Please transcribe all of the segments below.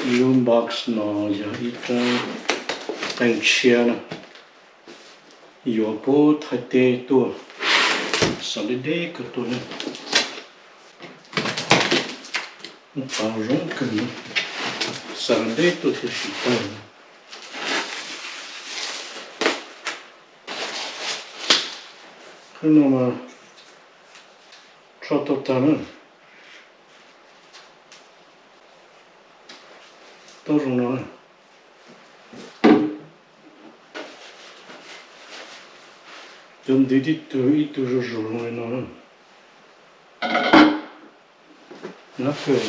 Lub box no yog ib rab qeej tshiab na, yuav puag Thaib teb tuaj, xav deb deb kawg tuaj na. Tau zoo kawg, xav deb tuaj thiaj sim tau. Qhov no mas rho tau tag na. Tau zoo no na. Cov ntawv tib tug ib tug zuj zus zoo li no na. Nab kawg,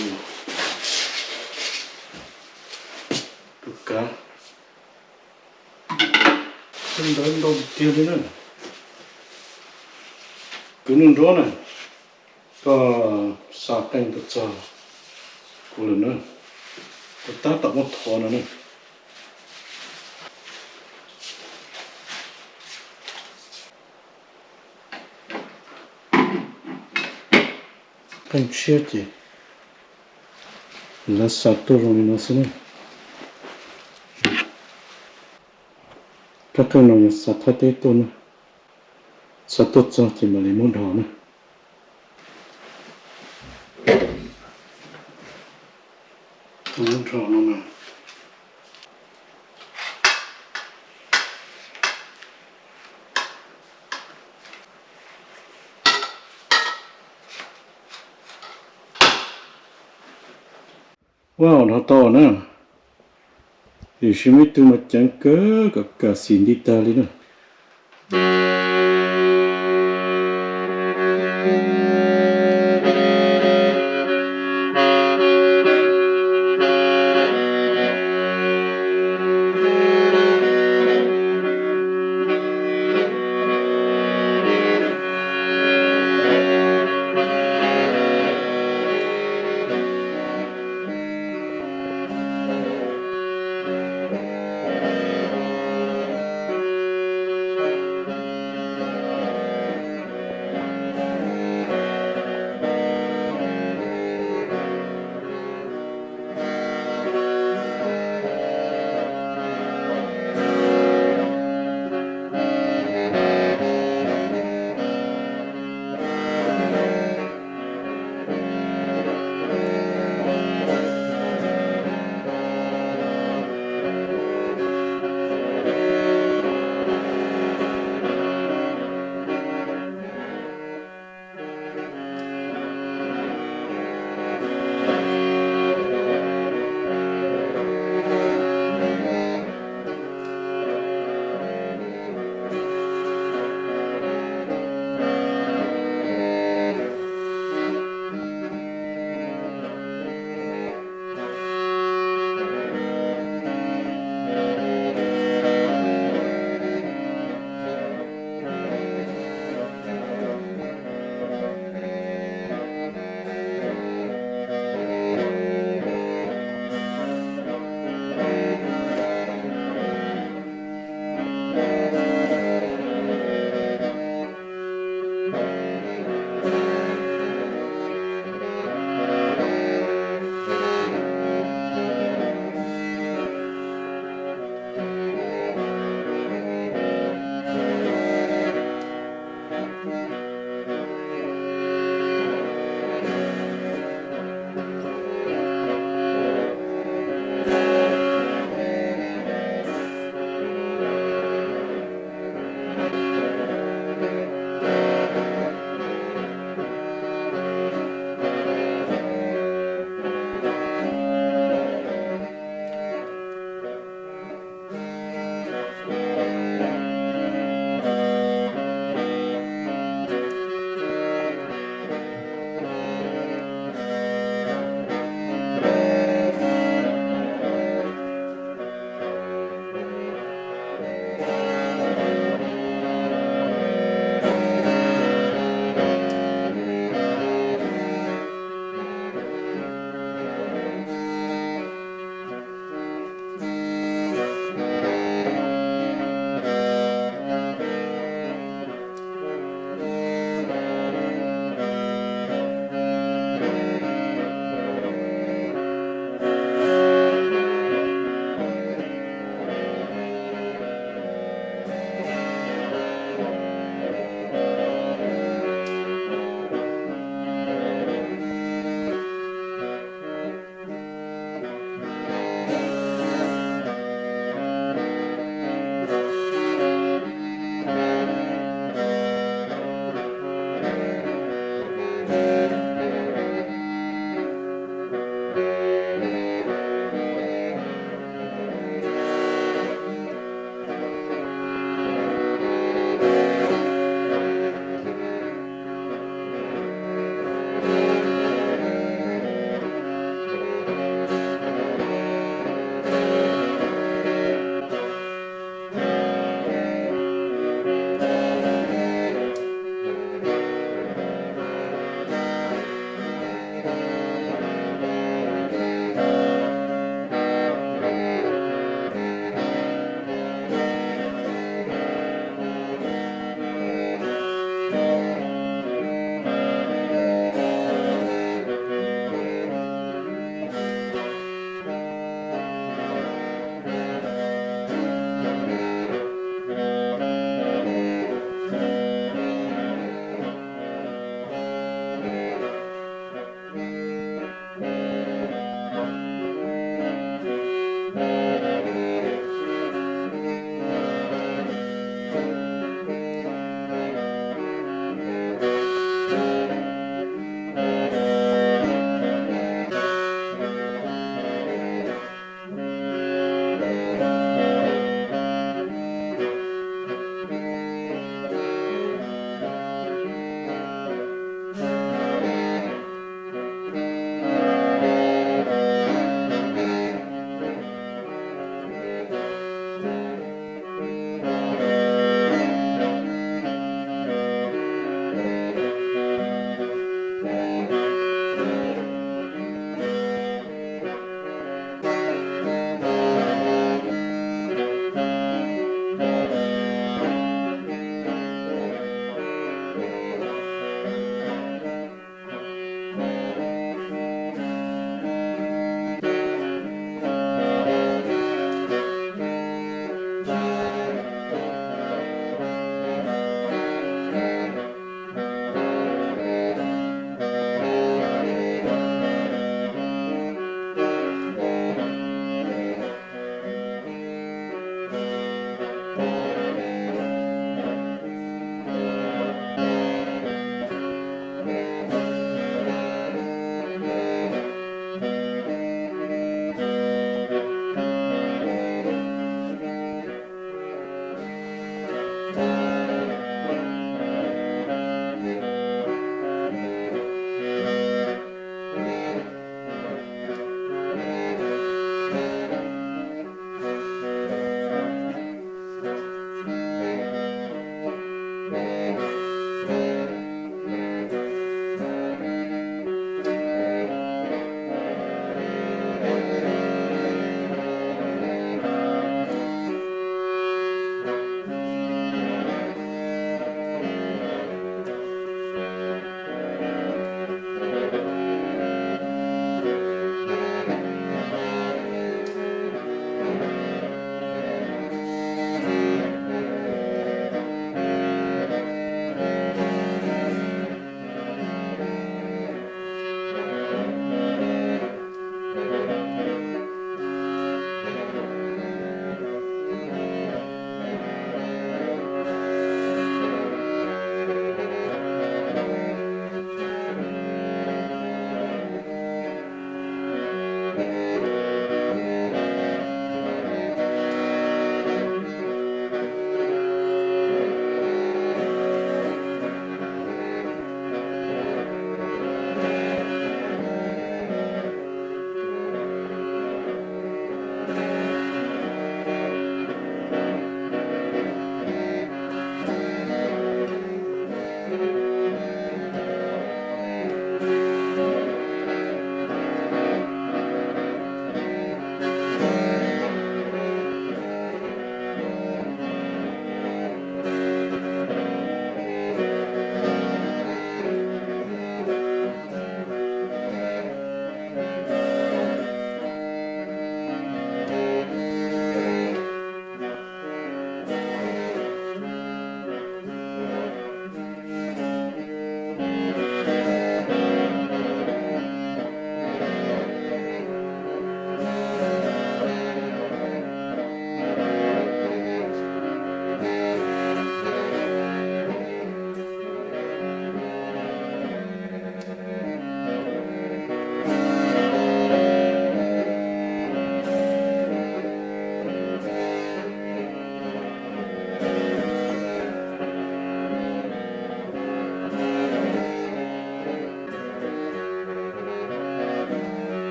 tus kav, tus ntawv ntau tiag tiag li na. Kwv Nuj Nruab na, koj xa qeej tuaj txog kuv lawm na, kuv tab tom muab thov no na. Qeej tshiab ces lawv xa tuaj zoo li no xwb na. Rab qeej no yog xa Thaib teb tuaj na, xa tuaj txog ces mam li muab dhos na. Muab dhos no na. Ua dhos tau na, tiam sis muaj ib tug mas ceev kawg kom kam xim nti tag li na.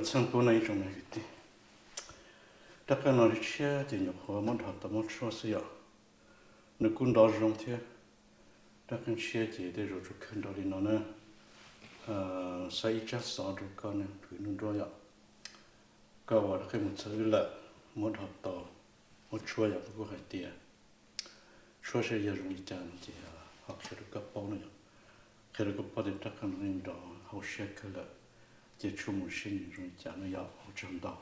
Txheeb pub no ib tsoom me kwv tij, rab qeej no tshiab ces nyuam qhuav muab dhos tau muab tshuab xwb yom. Nws kuj ntov zoo thiab. Rab qeej tshiab ces tej zaum tsuas kawg nrov li no na. Xa ib tsab xov rau koj neeg khwv nruab nruab yom. Koj ua rab qeej mus txog wb lawm, muab dhos tau, muab tshuab yom, kuv kuj hais tias tshuab saib yog zoo li cas no ces ho qhia rau koj paub no yom. Qhia rau koj paub tias rab qeej no nrov hauv siab kawg lawm, ces tshuab mus saib nws zoo li cas no yom. Ua tsaug ntau,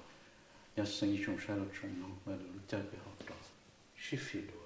nyob xeeb ib tsoom saib los tsoom mloog lwm lub caij peb ho rov sib fim dua.